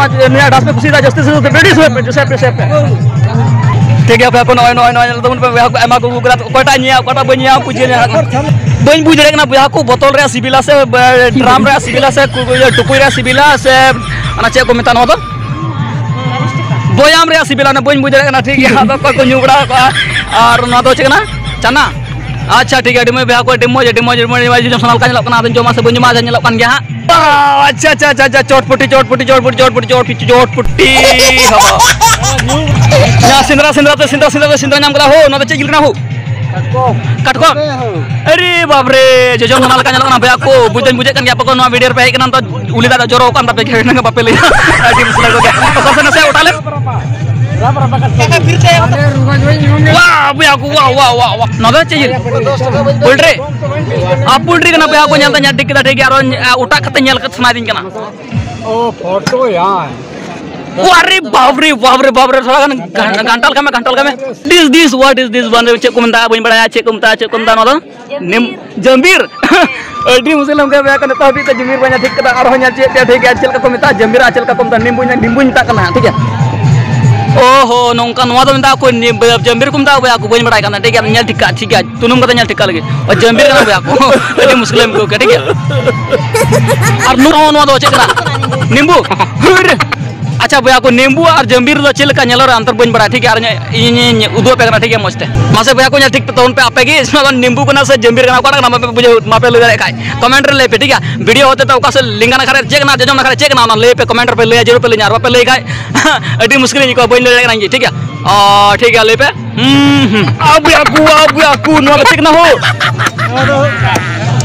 ᱱᱩᱭᱟᱜ ᱰᱟᱱᱥ ᱯᱮ ᱠᱩᱥᱤᱭᱟᱫᱟ ᱡᱟᱹᱥᱛᱤ ᱥᱮ ᱵᱮᱰᱤ ᱥᱮ ᱯᱮ ᱥᱮ ᱯᱮ ᱥᱮ ᱯᱮ? ᱴᱷᱤᱠ ᱜᱮᱭᱟ ᱵᱚᱭᱦᱟ ᱠᱚ, ᱱᱚᱜᱼᱚᱭ ᱱᱚᱜᱼᱚᱭ ᱱᱚᱜᱼᱚᱭ ᱧᱮᱞ ᱛᱟᱵᱚᱱ ᱯᱮ ᱵᱚᱭᱦᱟ ᱠᱚ, ᱟᱭᱢᱟ ᱠᱚ ᱟᱹᱜᱩ ᱠᱟᱫᱟ, ᱚᱠᱚᱭᱴᱟᱜ ᱧᱮᱞ ᱚᱠᱚᱭᱴᱟᱜ ᱵᱟᱹᱧ ᱧᱮᱞ ᱵᱩᱡᱷᱟᱹᱣ ᱧᱟᱢ ᱵᱟᱹᱧ ᱵᱩᱡᱽ ᱫᱟᱲᱮᱭᱟᱜ ᱠᱟᱱᱟ ᱵᱚᱭᱦᱟ ᱠᱚ, ᱵᱚᱛᱚᱞ ᱨᱮᱭᱟᱜ ᱥᱤᱵᱤᱞᱟ ᱥᱮ ᱰᱨᱟᱢ ᱨᱮᱭᱟᱜ ᱥᱤᱵᱤᱞᱟ ᱥᱮ ᱠᱩ- ᱤᱭᱟᱹ, ᱴᱩᱠᱩᱡ ᱨᱮᱭᱟᱜ ᱥᱤᱵᱤᱞᱟ ᱥᱮ ᱚᱱᱟ ᱪᱮᱫ ᱠᱚ ᱢᱮᱛᱟᱜᱼᱟ ᱱᱚᱣᱟ ᱫᱚ ᱵᱚᱭᱟᱢ ᱨᱮᱭᱟᱜ ᱥᱤᱵᱤᱞᱟ, ᱚᱱᱟ ᱵᱟᱹᱧ ᱵᱩᱡᱽ ᱫᱟᱲᱮᱭᱟᱜ ᱠᱟᱱᱟ᱾ ᱴᱷᱤᱠ ᱜᱮᱭᱟ, ᱟᱫᱚ ᱚᱠᱚᱭ ᱠᱚ ᱧᱩ ᱵᱟᱲᱟ ᱠᱟᱜᱼᱟ᱾ ᱟᱨ ᱱᱚᱣᱟ ᱫᱚ ᱪᱮᱫ ᱠᱟᱱᱟ? ᱪᱟᱱᱟ᱾ ᱟᱪᱪᱷᱟ ᱴᱷᱤᱠ ᱜᱮᱭᱟ, ᱟᱹᱰᱤ ᱢᱚᱡᱽ ᱵᱚᱭᱦᱟ ᱠᱚ, ᱟᱹᱰᱤ ᱢᱚᱡᱽ, ᱟᱹᱰᱤ ᱢᱚᱡᱽ, ᱟᱹᱰᱤ ᱢᱚᱡᱽ, ᱡᱚᱢ ᱥᱟᱱᱟ ᱞᱮᱠᱟ ᱧᱮᱞᱚᱜ ᱠᱟᱱᱟ, ᱟᱫᱚᱧ ᱡᱚᱢᱟ ᱥᱮ ᱵᱟᱹᱧ ᱡᱚᱢᱟ, ᱟᱪᱪᱷᱟ ᱧᱮᱞᱚᱜ ᱠᱟᱱ ᱜᱮᱭᱟ ᱦᱟᱸᱜ᱾ ᱟᱪᱪᱷᱟ, ᱟᱪᱪᱷᱟ, ᱟᱪᱪᱷᱟ, ᱟᱪᱪᱷᱟ, ᱪᱚᱴᱯᱚᱴᱤ, ᱪᱚᱴᱯᱚᱴᱤ, ᱪᱚᱴᱯᱚᱴᱤ, ᱪᱚᱴᱯᱚᱴᱤ, ᱪᱚᱴᱯᱚᱴᱤ, ᱦᱚ᱾ ᱭᱟ, ᱥᱮᱸᱫᱽᱨᱟ, ᱥᱮᱸᱫᱽᱨᱟ ᱛᱮ, ᱥᱮᱸᱫᱽᱨᱟ, ᱥᱮᱸᱫᱽᱨᱟ ᱛᱮ ᱥᱮᱸᱫᱽᱨᱟ ᱧᱟᱢ ᱠᱮᱫᱟ ᱦᱳ᱾ ᱱᱚᱣᱟ ᱫᱚ ᱪᱮᱫ ᱡᱤᱞ ᱠᱟᱱᱟ ᱦᱳ? ᱠᱟᱴᱠᱚᱢ᱾ ᱠᱟᱴᱠᱚᱢ? ᱦᱮᱸ, ᱦᱳ᱾ ᱟᱨᱮ ᱵᱟᱯ ᱨᱮ, ᱡᱚᱡᱚᱢ ᱫᱷᱟᱱᱟ ᱞᱮᱠᱟ ᱧᱮᱞᱚᱜ ᱠᱟᱱᱟ ᱵᱚᱭᱦᱟ ᱠᱚ᱾ ᱵᱩᱡᱽ ᱫᱟᱹᱧ ᱵᱩᱡᱮᱫ ᱠᱟᱱ ᱜᱮᱭᱟ, ᱟᱯᱮ ᱠᱚ ᱱᱚᱣᱟ ᱵᱷᱤᱰᱤᱭᱳ ᱨᱮᱯᱮ ᱦᱮᱡ ᱠᱟᱱᱟ, ᱛᱚ ᱩᱞᱤ ᱫᱟᱜ ᱫᱚ ᱡᱚᱨᱚ ᱟᱠᱟᱱ ᱛᱟᱯᱮ ᱜᱮᱭᱟ, ᱵᱟᱯᱮ ᱞᱟᱹᱭᱟ᱾ ᱟᱹᱰᱤ ᱢᱩᱥᱠᱤᱞ ᱠᱚ ᱜᱮᱭᱟ᱾ ᱚᱠᱟ ᱥᱮᱫ ᱱᱟᱥᱮ ᱚᱴᱟ ᱞᱮᱢ᱾ ᱣᱟ, ᱵᱚᱭᱦᱟ ᱠᱚ, ᱣᱟ, ᱣᱟ, ᱣᱟ, ᱣᱟ᱾ ᱱᱚᱣᱟ ᱫᱚ ᱪᱮᱫ ᱡᱤᱞ? ᱯᱳᱞᱴᱨᱤ? ᱟᱨ ᱯᱳᱞᱴᱨᱤ ᱠᱟᱱᱟ ᱵᱚᱭᱦᱟ ᱠᱚ, ᱧᱮᱞ ᱛᱮ ᱧᱮᱞ ᱴᱷᱤᱠ ᱠᱮᱫᱟ, ᱴᱷᱤᱠ ᱜᱮᱭᱟ, ᱟᱨᱚ ᱚᱴᱟᱜ ᱠᱟᱛᱮ ᱧᱮᱞ ᱠᱟᱛᱮ ᱥᱟᱱᱟᱭᱮᱫᱤᱧ ᱠᱟᱱᱟ᱾ ᱚ, ᱯᱷᱳᱴᱳ ᱭᱟ᱾ ᱟᱨᱮ ᱵᱟᱯ ᱨᱮ, ᱵᱟᱯ ᱨᱮ, ᱵᱟᱯ ᱨᱮ, ᱛᱷᱚᱲᱟ ᱜᱟᱱ ᱜᱷᱟᱱ-, ᱜᱷᱟᱱᱴᱟ ᱞᱮᱠᱟ ᱢᱮ, ᱜᱷᱟᱱᱴᱟ ᱞᱮᱠᱟ ᱢᱮ᱾ This, this, what is this? ᱵᱟᱝ ᱪᱮᱫ ᱠᱚ ᱢᱮᱛᱟᱜᱼᱟ, ᱵᱟᱹᱧ ᱵᱟᱲᱟᱭᱟ ᱪᱮᱫ ᱠᱚ ᱢᱮᱛᱟᱜᱼᱟ, ᱪᱮᱫ ᱠᱚ ᱢᱮᱛᱟᱜᱼᱟ ᱱᱚᱣᱟ ᱫᱚ? ᱱᱤᱢ, ᱡᱟᱢᱵᱤᱨ᱾ ᱟᱹᱰᱤ ᱢᱩᱥᱠᱤᱞ ᱮᱢ ᱠᱟᱹᱢᱤᱭᱟ, ᱱᱤᱛᱚᱜ ᱦᱟᱹᱵᱤᱡ ᱛᱮ ᱡᱟᱢᱵᱤᱨ ᱵᱟᱹᱧ ᱴᱷᱤᱠ ᱠᱟᱫᱟ, ᱟᱨᱦᱚᱸ ᱧᱮᱞ ᱪᱮᱫ ᱯᱮᱭᱟ ᱴᱷᱤᱠ ᱜᱮᱭᱟ, ᱪᱮᱫ ᱞᱮᱠᱟ ᱠᱚ ᱢᱮᱛᱟᱜᱼᱟ ᱡᱟᱢᱵᱤᱨ ᱟᱨ ᱪᱮᱫ ᱞᱮᱠᱟ ᱠᱚ ᱢᱮᱛᱟᱜᱼᱟ ᱱᱤᱢᱵᱩ, ᱱᱤᱢᱵᱩᱧ ᱢᱮᱛᱟᱜ ᱠᱟᱱᱟ ᱦᱟᱸᱜ, ᱴᱷᱤᱠ ᱜᱮᱭᱟ? ᱳᱦᱳ, ᱱᱚᱝᱠᱟ ᱱᱚᱣᱟ ᱫᱚ ᱢᱮᱛᱟᱜᱼᱟ ᱠᱚ ᱱᱤᱢ-, ᱡᱟᱢᱵᱤᱨ ᱠᱚ ᱢᱮᱛᱟᱜᱼᱟ ᱵᱚᱭᱦᱟ ᱠᱚ, ᱵᱟᱹᱧ ᱵᱟᱲᱟᱭ ᱠᱟᱱᱟ, ᱴᱷᱤᱠ ᱜᱮᱭᱟ? ᱧᱮᱞ ᱴᱷᱤᱠ ᱠᱟᱜᱼᱟ, ᱴᱷᱤᱠ ᱜᱮᱭᱟ? ᱛᱩᱱᱩᱢ ᱠᱟᱛᱮ ᱧᱮᱞ ᱴᱷᱤᱠ ᱠᱟᱜ ᱞᱟᱹᱜᱤᱫ᱾ ᱚ, ᱡᱟᱢᱵᱤᱨ ᱠᱟᱱᱟ ᱵᱚᱭᱦᱟ ᱠᱚ᱾ ᱟᱹᱰᱤ ᱢᱩᱥᱠᱤᱞ ᱮᱢ ᱟᱹᱭᱠᱟᱹᱣ ᱠᱮᱭᱟ, ᱴᱷᱤᱠ ᱜᱮᱭᱟ? ᱟᱨ ᱱᱚᱜᱼᱚ ᱱᱚᱣᱟ ᱫᱚ ᱪᱮᱫ ᱠᱟᱱᱟ? ᱱᱤᱢᱵᱩ᱾ ᱦᱩᱭ ᱨᱮ᱾ ᱟᱪᱪᱷᱟ ᱵᱚᱭᱦᱟ ᱠᱚ, ᱱᱤᱢᱵᱩ ᱟᱨ ᱡᱟᱢᱵᱤᱨ ᱫᱚ ᱪᱮᱫ ᱞᱮᱠᱟ ᱧᱮᱞᱚᱜ ᱨᱮ ᱚᱱᱛᱚᱨ ᱵᱟᱹᱧ ᱵᱟᱲᱟᱭᱟ, ᱴᱷᱤᱠ ᱜᱮᱭᱟ? ᱟᱨ ᱤᱧ, ᱤᱧᱤᱧ ᱩᱫᱩᱜ ᱟᱯᱮ ᱠᱟᱱᱟ, ᱴᱷᱤᱠ ᱜᱮᱭᱟ? ᱢᱚᱡᱽ ᱛᱮ ᱢᱟᱥᱮ ᱵᱚᱭᱦᱟ ᱠᱚ ᱧᱮᱞ ᱴᱷᱤᱠ ᱯᱮ ᱛᱟᱵᱚᱱ ᱯᱮ ᱟᱯᱮ ᱜᱮ, ᱱᱤᱢᱵᱩ ᱠᱟᱱᱟ ᱥᱮ ᱡᱟᱢᱵᱤᱨ ᱠᱟᱱᱟ, ᱚᱠᱟᱴᱟᱜ ᱠᱟᱱᱟ ᱢᱟᱯᱮ ᱵᱩᱡᱷᱟᱹᱣ, ᱢᱟᱯᱮ ᱞᱟᱹᱭ ᱫᱟᱲᱮᱭᱟᱜ ᱠᱷᱟᱡ ᱠᱚᱢᱮᱱᱴ ᱨᱮ ᱞᱟᱹᱭ ᱯᱮ, ᱴᱷᱤᱠ ᱜᱮᱭᱟ? ᱵᱷᱤᱰᱤᱭᱳ ᱦᱚᱛᱮ ᱛᱮ ᱚᱠᱟ ᱥᱮᱫ ᱞᱮᱸᱜᱟ ᱱᱟᱠᱷᱟ ᱨᱮ ᱪᱮᱫ ᱠᱟᱱᱟ, ᱡᱚᱡᱚᱢ ᱱᱟᱠᱷᱟ ᱨᱮ ᱪᱮᱫ ᱠᱟᱱᱟ, ᱚᱱᱟ ᱞᱟᱹᱭ ᱯᱮ ᱠᱚᱢᱮᱱᱴ ᱨᱮᱯᱮ ᱞᱟᱹᱭᱟ, ᱡᱟᱹᱨᱩᱲ ᱯᱮ ᱞᱟᱹᱭᱟ, ᱟᱨ ᱵᱟᱯᱮ ᱞᱟᱹᱭ ᱠᱷᱟᱡ ᱟᱹᱰᱤ ᱢᱩᱥᱠᱤᱞ ᱤᱧ ᱟᱹᱭᱠᱟᱹᱣᱟ, ᱵᱟᱹᱧ ᱞᱟᱹᱭ ᱫᱟᱲᱮᱭᱟᱜ ᱠᱟᱱᱟ ᱤᱧ ᱜᱮ, ᱴᱷᱤᱠ ᱜᱮᱭᱟ? ᱚ, ᱴᱷᱤᱠ ᱜᱮᱭᱟ, ᱞᱟᱹᱭ ᱯᱮ᱾ ᱦᱩᱸ, ᱦᱩᱸ᱾ ᱟᱵᱩ ᱟᱠᱩ, ᱟᱵᱩ ᱟᱠᱩ, ᱱᱚᱣᱟ ᱫᱚ ᱪᱮᱫ ᱠᱟᱱᱟ ᱦᱳ?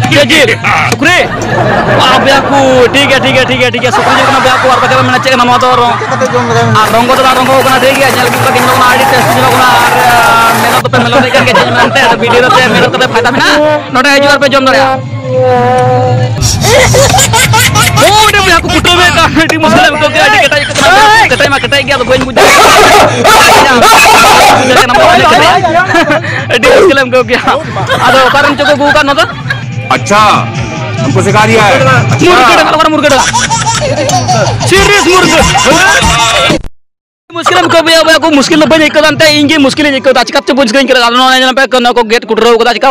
ᱪᱮᱫ ᱡᱤᱞ? ᱥᱩᱠᱨᱤ? ᱟᱵᱩ ᱟᱠᱩ, ᱴᱷᱤᱠ ᱜᱮᱭᱟ, ᱴᱷᱤᱠ ᱜᱮᱭᱟ, ᱴᱷᱤᱠ ᱜᱮᱭᱟ, ᱴᱷᱤᱠ ᱜᱮᱭᱟ, ᱥᱩᱠᱨᱤ ᱡᱤᱞ ᱠᱟᱱᱟ ᱵᱩᱭᱟ ᱠᱚ, ᱟᱨ ᱵᱟᱠᱷᱟᱡ ᱫᱚ ᱢᱮᱱᱟ ᱪᱮᱫ ᱠᱟᱱᱟ ᱱᱚᱣᱟ ᱫᱚ ᱨᱚ-, ᱟᱨ ᱨᱚᱝᱜᱚ ᱫᱚ ᱵᱟᱝ ᱨᱚᱝᱜᱚ ᱠᱟᱱᱟ, ᱴᱷᱤᱠ ᱜᱮᱭᱟ, ᱧᱮᱞ ᱠᱚ ᱧᱮᱞᱚᱜ ᱠᱟᱱᱟ, ᱟᱹᱰᱤ ᱴᱮᱥᱴ ᱧᱮᱞᱚᱜ ᱠᱟᱱᱟ, ᱟᱨ, ᱟᱨ ᱢᱮᱱᱚᱜ ᱫᱚᱯᱮ ᱢᱮᱞᱚᱜ ᱠᱟᱱ ᱜᱮᱭᱟ, ᱪᱮᱫ ᱢᱮᱱᱛᱮ, ᱟᱫᱚ ᱵᱷᱤᱰᱤᱭᱳ ᱫᱚ ᱪᱮᱫ ᱢᱮᱱᱚᱜ ᱠᱟᱛᱮ ᱯᱷᱟᱭᱫᱟ ᱢᱮᱱᱟᱜᱼᱟ? ᱱᱚᱰᱮ ᱦᱤᱡᱩᱜ ᱟᱨ ᱯᱮ ᱡᱚᱢ ᱫᱟᱲᱮᱭᱟᱜᱼᱟ᱾ ᱚᱸᱰᱮ ᱵᱚᱭᱦᱟ ᱠᱚ ᱠᱩᱴᱟᱹᱢᱮᱫ ᱠᱟᱱ, ᱟᱹᱰᱤ ᱢᱩᱥᱠᱤᱞ ᱮᱢ ᱟᱹᱭᱠᱟᱹᱣ ᱠᱮᱫᱟ, ᱟᱹᱰᱤ ᱠᱮᱴᱮᱡ ᱠᱟᱱᱟ, ᱠᱮᱴᱮᱡ ᱢᱟ ᱠᱮᱴᱮᱡ ᱜᱮᱭᱟ, ᱟᱫᱚ ᱵᱟᱹᱧ ᱵᱩᱡᱽ ᱫᱟᱲᱮᱭᱟᱜ ᱠᱟᱱᱟ᱾ ᱟᱹᱰᱤ ᱢᱩᱥᱠᱤᱞ ᱮᱢ ᱟᱹᱭᱠᱟᱹᱣ ᱠᱮᱫᱟ᱾ ᱟᱫᱚ ᱚᱠᱟᱨᱮᱱ ᱪᱚᱠᱚ ᱟᱹᱜᱩ ᱟᱠᱟᱫ ᱱᱚᱣᱟ ᱫᱚ? ᱟᱪᱪᱷᱟ, हमको सिखा दिया है। मुर्गा डगा, मुर्गा डगा। सीरियस मुर्गा। मुश्किल हमको भैया, भैया को मुश्किल तो बन एक दान ते इंगे मुश्किल एक दान चिकप से बुझ गई कर दान ने पे को गेट कुटरो को चिका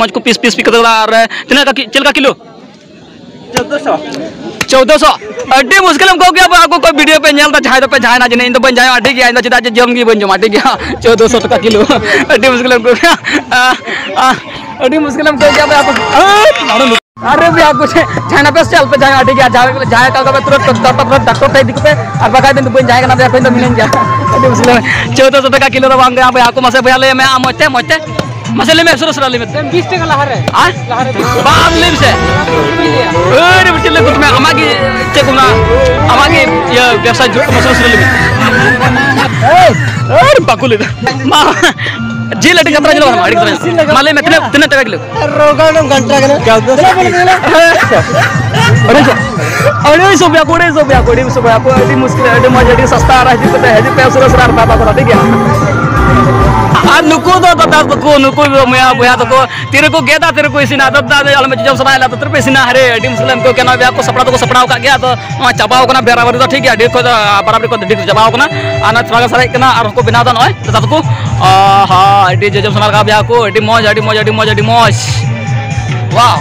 को पीस पीस पिक कर रहा है। इतने का कि- चल का किलो? चौदह सौ। चौदह सौ। अड्डी मुश्किल हमको क्या, आपको कोई वीडियो पे नेल ता झाय पे झाय ना जने इन तो बन जाए अड्डी गया इन तो चिदा जम की बन जमा अड्डी गया। चौदह सौ टका किलो। अड्डी मुश्किल हमको क्या? आ, आ, अड्डी मुश्किल हमको क्या, आपको अरे भैया, कुछ चाइना पे चल पे जाए, ठीक है, जाए, जाए का, का तुरंत डॉक्टर, तुरंत डॉक्टर थे दिख पे, और बकायदे तो बन जाएगा ना भैया, कोई तो मिलेंगे। अरे मुश्किल है। चौदह सौ टका किलो तो मांग गया भैया, आपको मसे भैया ले, मैं आ, मोते, मोते, मसे ले, मैं सुरस ले, मैं। बीस टका लहर है। हाँ? लहर है। बाप ले से। अरे, बच्चे ले, कुछ मैं, अमा की, चेक ना, अमा की, ये व्यवसाय जो, मसे सुरस ले। अरे, बाकुले। माँ, जी लटी खतरा चलो, हमारी खतरा। माले में इतने, इतने टका किलो। रोगाणम घंटा का क्या होता है? अढ़ाई सौ, अढ़ाई सौ रुपया को, अढ़ाई सौ रुपया को, अढ़ाई सौ रुपया को, अढ़ाई मुश्किल है, अढ़ाई मजा, अढ़ाई सस्ता आ रहा है, जिसको तो है, जो पैसे रस रहा है, बाबा को, ठीक है? ᱟᱨ ᱱᱩᱠᱩ ᱫᱚ ᱫᱟᱫᱟ ᱛᱟᱠᱚ, ᱱᱩᱠᱩ ᱫᱚ ᱢᱚᱭᱟ ᱵᱚᱭᱦᱟ ᱛᱟᱠᱚ, ᱛᱤᱨᱮᱠᱚ ᱜᱮᱫᱟ, ᱛᱤᱨᱮᱠᱚ ᱤᱥᱤᱱᱟ, ᱫᱟᱫᱟ ᱫᱚ ᱟᱞᱚᱢ ᱡᱚᱢ ᱥᱟᱱᱟᱭᱟ, ᱛᱤᱨᱮᱯᱮ ᱤᱥᱤᱱᱟ, ᱦᱟᱨᱮ, ᱟᱹᱰᱤ ᱢᱩᱥᱠᱤᱞ ᱩᱱᱠᱩ ᱠᱮᱱᱟ ᱵᱮᱭᱟ ᱠᱚ ᱥᱟᱯᱲᱟᱣ ᱫᱚᱠᱚ ᱥᱟᱯᱲᱟᱣ ᱠᱟᱜ ᱜᱮᱭᱟ, ᱟᱫᱚ ᱱᱚᱣᱟ ᱪᱟᱵᱟᱣ ᱠᱟᱱᱟ ᱵᱮᱨᱟᱵᱟᱨᱤ ᱫᱚ, ᱴᱷᱤᱠ ᱜᱮᱭᱟ, ᱰᱷᱮᱨ ᱠᱷᱚᱡ ᱫᱚ, ᱵᱟᱨᱟᱵᱟᱨᱤ ᱠᱷᱚᱡ ᱫᱚ ᱰᱷᱮᱨ ᱪᱟᱵᱟᱣ ᱠᱟᱱᱟ, ᱟᱨ ᱱᱚᱣᱟ ᱛᱷᱚᱲᱟ ᱜᱟᱱ ᱥᱟᱨᱮᱡ ᱠᱟᱱᱟ, ᱟᱨ ᱦᱚᱸᱠᱚ ᱵᱮᱱᱟᱣ ᱫᱟ ᱱᱚᱜᱼᱚᱭ᱾ ᱫᱟᱫᱟ ᱛᱟᱠᱚ, ᱟᱦᱟ, ᱟᱹᱰᱤ ᱡᱚᱡᱚᱢ ᱥᱟᱱᱟ ᱞᱟᱜᱟᱣ ᱵᱮᱭᱟ ᱠᱚ, ᱟᱹᱰᱤ ᱢᱚᱡᱽ, ᱟᱹᱰᱤ ᱢᱚᱡᱽ, ᱟᱹᱰᱤ ᱢᱚᱡᱽ, ᱟᱹᱰᱤ ᱢᱚᱡᱽ᱾ ᱣᱟᱣ᱾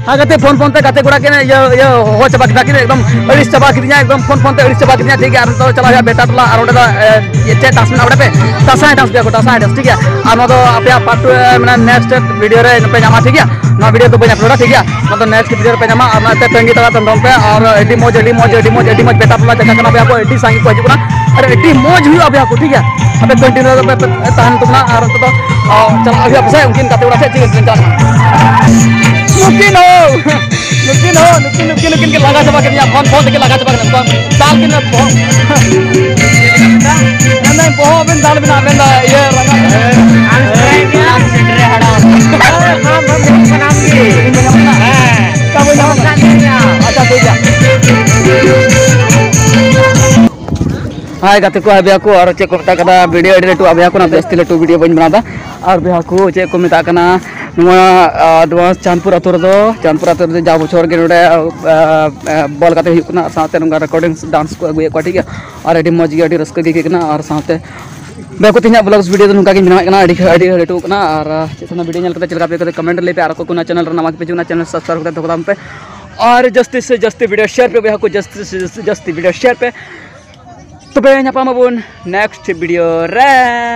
ᱦᱮᱸ ᱜᱟᱛᱮ, ᱯᱷᱳᱱ ᱯᱷᱳᱱ ᱛᱮ ᱜᱟᱛᱮ ᱠᱚᱲᱟ ᱠᱤᱱ ᱤᱭᱟᱹ, ᱤᱭᱟᱹ ᱦᱚᱦᱚ ᱪᱟᱵᱟ ᱠᱤᱧᱟ, ᱮᱠᱫᱚᱢ ᱟᱹᱲᱤᱥ ᱪᱟᱵᱟ ᱠᱤᱫᱤᱧᱟ, ᱮᱠᱫᱚᱢ ᱯᱷᱳᱱ ᱯᱷᱳᱱ ᱛᱮ ᱟᱹᱲᱤᱥ ᱪᱟᱵᱟ ᱠᱤᱫᱤᱧᱟ᱾ ᱴᱷᱤᱠ ᱜᱮᱭᱟ, ᱟᱨ ᱱᱤᱛᱚᱜ ᱪᱟᱞᱟᱜ ᱦᱩᱭᱩᱜᱼᱟ ᱵᱮᱴᱟ ᱴᱚᱞᱟ, ᱟᱨ ᱚᱸᱰᱮ ᱫᱚ, ᱮ, ᱪᱮᱫ ᱰᱟᱱᱥ ᱢᱮᱱᱟᱜᱼᱟ ᱚᱸᱰᱮ ᱯᱮ? ᱫᱟᱸᱥᱟᱭ ᱰᱟᱱᱥ ᱜᱮᱭᱟ ᱠᱚ, ᱫᱟᱸᱥᱟᱭ ᱰᱟᱱᱥ, ᱴᱷᱤᱠ ᱜᱮᱭᱟ᱾ ᱟᱨ ᱱᱚᱣᱟ ᱫᱚ ᱟᱯᱮᱭᱟᱜ part two, ᱮ, ᱢᱟᱱᱮ next video ᱨᱮ ᱯᱮ ᱧᱟᱢᱟ, ᱴᱷᱤᱠ ᱜᱮᱭᱟ᱾ ᱱᱚᱣᱟ video ᱫᱚ ᱵᱟᱹᱧ upload ᱟ, ᱴᱷᱤᱠ ᱜᱮᱭᱟ᱾ ᱱᱚᱣᱟ ᱫᱚ next video ᱨᱮ ᱯᱮ ᱧᱟᱢᱟ, ᱟᱨ ᱚᱱᱟᱛᱮ ᱛᱟᱺᱜᱤ ᱛᱟᱲᱟ ᱛᱟᱲᱟᱢ ᱯᱮ᱾ ᱟᱨ ᱟᱹᱰᱤ ᱢᱚᱡᱽ, ᱟᱹᱰᱤ ᱢᱚᱡᱽ, ᱟᱹᱰᱤ ᱢᱚᱡᱽ, ᱟᱹᱰᱤ ᱢᱚᱡᱽ ᱵᱮᱴᱟ ᱴᱚᱞᱟ ᱡᱟᱭᱜᱟ ᱠᱟᱱᱟ, ᱵᱚᱭᱦᱟ ᱠᱚ ᱟᱹᱰᱤ ᱥᱟᱸᱜᱮ ᱠᱚ ᱦᱤᱡᱩᱜ ᱠᱟᱱᱟ᱾ ᱟᱨ ᱟᱹᱰᱤ ᱢᱚᱡᱽ ᱦᱩᱭᱩᱜᱼᱟ ᱵᱚᱭᱦᱟ ᱠᱚ, ᱴᱷᱤᱠ ᱜᱮᱭᱟ᱾ ᱟᱯᱮ continue ᱨᱮ ᱯᱮ ᱛᱟᱦᱮᱱ ᱛᱟᱵᱚᱱᱟ᱾ ᱟᱨ ᱱᱤᱛᱚᱜ ᱫᱚ, ᱚ, ᱪᱟᱞᱟᱜ ᱦᱩᱭᱩᱜᱼᱟ ᱯᱟᱥᱮᱡ ᱩᱱᱠᱤᱱ ᱜᱟᱛᱮ ᱠᱚᱲᱟ ᱴᱷᱮᱡ, ᱴᱷᱤᱠ ᱜᱮᱭᱟ, ᱪᱟᱞᱟᱜ ᱠᱟᱱᱟ᱾ ᱱᱩᱠᱤᱱ ᱦᱚᱸ, ᱱᱩᱠᱤᱱ ᱦᱚᱸ, ᱱᱩᱠᱤᱱ, ᱱᱩᱠᱤᱱ, ᱱᱩᱠᱤᱱ ᱠᱤᱱ ᱞᱟᱸᱜᱟ ᱪᱟᱵᱟ ᱠᱮᱫᱤᱧᱟ, ᱯᱷᱳᱱ, ᱯᱷᱳᱱ ᱛᱮᱠᱤᱱ ᱞᱟᱸᱜᱟ ᱪᱟᱵᱟ ᱠᱮᱫᱤᱧᱟ᱾ ᱫᱟᱞ ᱠᱤᱱ ᱵᱚᱦᱚᱜ᱾ ᱢᱮᱱᱫᱟᱹᱧ ᱵᱚᱦᱚᱜ ᱵᱤᱱ ᱫᱟᱞ ᱵᱤᱱᱟ, ᱢᱮᱱᱫᱟ ᱤᱭᱟᱹ ᱞᱟᱸᱜᱟ᱾ ᱟᱢ ᱥᱮᱴᱮᱨ ᱦᱟᱲᱟᱢ᱾ ᱦᱮᱸ, ᱟᱢ ᱥᱮᱴᱮᱨ ᱦᱟᱲᱟᱢ᱾ ᱦᱮᱸ᱾ ᱟᱪᱪᱷᱟ, ᱴᱷᱤᱠ ᱜᱮᱭᱟ᱾ ᱦᱟᱭ ᱜᱟᱛᱮ ᱠᱚ, ᱦᱟᱭ ᱵᱚᱭᱦᱟ ᱠᱚ, ᱟᱨ ᱪᱮᱫ ᱠᱚ ᱢᱮᱛᱟᱜ ᱠᱟᱱᱟ, ᱵᱷᱤᱰᱤᱭᱳ ᱟᱹᱰᱤ ᱞᱟᱹᱴᱩ ᱵᱚᱭᱦᱟ ᱠᱚ, ᱚᱱᱟ ᱡᱟᱹᱥᱛᱤ ᱞᱟᱹᱴᱩ ᱵᱷᱤᱰᱤᱭᱳ ᱵᱟᱹᱧ ᱵᱮᱱᱟᱣ ᱮᱫᱟ᱾ ᱟᱨ ᱵᱚᱭᱦᱟ ᱠᱚ, ᱪᱮᱫ ᱠᱚ ᱢᱮᱛᱟᱜ ᱠᱟᱱᱟ, ᱱᱚᱣᱟ ᱟᱫᱚ ᱪᱟᱸᱫᱽᱯᱩᱨ ᱟᱹᱛᱩ ᱨᱮᱫᱚ, ᱪᱟᱸᱫᱽᱯᱩᱨ ᱟᱹᱛᱩ ᱨᱮᱫᱚ ᱡᱟ ᱵᱚᱪᱷᱚᱨ ᱜᱮ ᱱᱚᱰᱮ ᱵᱚᱞ ᱜᱟᱛᱮ ᱦᱩᱭᱩᱜ ᱠᱟᱱᱟ, ᱟᱨ ᱥᱟᱶᱛᱮ ᱱᱚᱝᱠᱟ ᱨᱮᱠᱚᱨᱰᱤᱝ ᱰᱟᱱᱥ ᱠᱚ ᱟᱹᱜᱩᱭᱮᱫ ᱠᱚᱣᱟ, ᱴᱷᱤᱠ ᱜᱮᱭᱟ᱾ ᱟᱨ ᱟᱹᱰᱤ ᱢᱚᱡᱽ ᱜᱮ, ᱟᱹᱰᱤ ᱨᱟᱹᱥᱠᱟᱹ ᱜᱮ ᱟᱹᱭᱠᱟᱹᱜ ᱠᱟᱱᱟ᱾ ᱟᱨ ᱥᱟᱶᱛᱮ ᱵᱚᱭᱦᱟ ᱠᱚ, ᱛᱮᱦᱮᱧᱟᱜ ᱵᱞᱚᱜᱥ ᱵᱷᱤᱰᱤᱭᱳ ᱫᱚ ᱱᱚᱝᱠᱟ ᱜᱤᱧ ᱵᱮᱱᱟᱣᱮᱫ ᱠᱟᱱᱟ, ᱟᱹᱰᱤ ᱟᱹᱰᱤ ᱞᱟᱹᱴᱩ ᱠᱟᱱᱟ᱾ ᱟᱨ ᱪᱮᱫ ᱥᱟᱱᱟ ᱵᱷᱤᱰᱤᱭᱳ ᱧᱮᱞ ᱠᱟᱛᱮ ᱪᱮᱫ ᱞᱮᱠᱟ ᱯᱮ ᱟᱹᱭᱠᱟᱹᱣ ᱠᱟᱫᱟ, ᱠᱚᱢᱮᱱᱴ ᱨᱮ ᱞᱟᱹᱭ ᱯᱮ᱾ ᱟᱨ ᱚᱠᱚᱭ ᱠᱚ ᱚᱱᱟ ᱪᱮᱱᱮᱞ ᱨᱮ ᱱᱟᱣᱟ ᱜᱮᱯᱮ ᱦᱤᱡᱩᱜ ᱠᱟᱱᱟ, ᱪᱮᱱᱮᱞ ᱥᱟᱵᱥᱠᱨᱟᱭᱤᱵ ᱠᱟᱛᱮ ᱫᱚᱦᱚ ᱠᱟᱜ ᱛᱟᱵᱚᱱ ᱯᱮ᱾ ᱟᱨ ᱡᱟᱹᱥᱛᱤ ᱥᱮ ᱡᱟᱹᱥᱛᱤ ᱵᱷᱤᱰᱤᱭᱳ ᱥᱮᱭᱟᱨ ᱯᱮ ᱵᱚᱭᱦᱟ ᱠᱚ, ᱡᱟᱹᱥᱛᱤ ᱥᱮ ᱡᱟᱹᱥᱛᱤ ᱵᱷᱤᱰᱤᱭᱳ ᱥᱮᱭᱟᱨ ᱯᱮ᱾ ᱛᱚᱵᱮ ᱧᱟᱯᱟᱢ ᱟᱵᱚᱱ ᱱᱮᱠᱥᱴ ᱵᱷᱤᱰᱤᱭᱳ ᱨᱮ᱾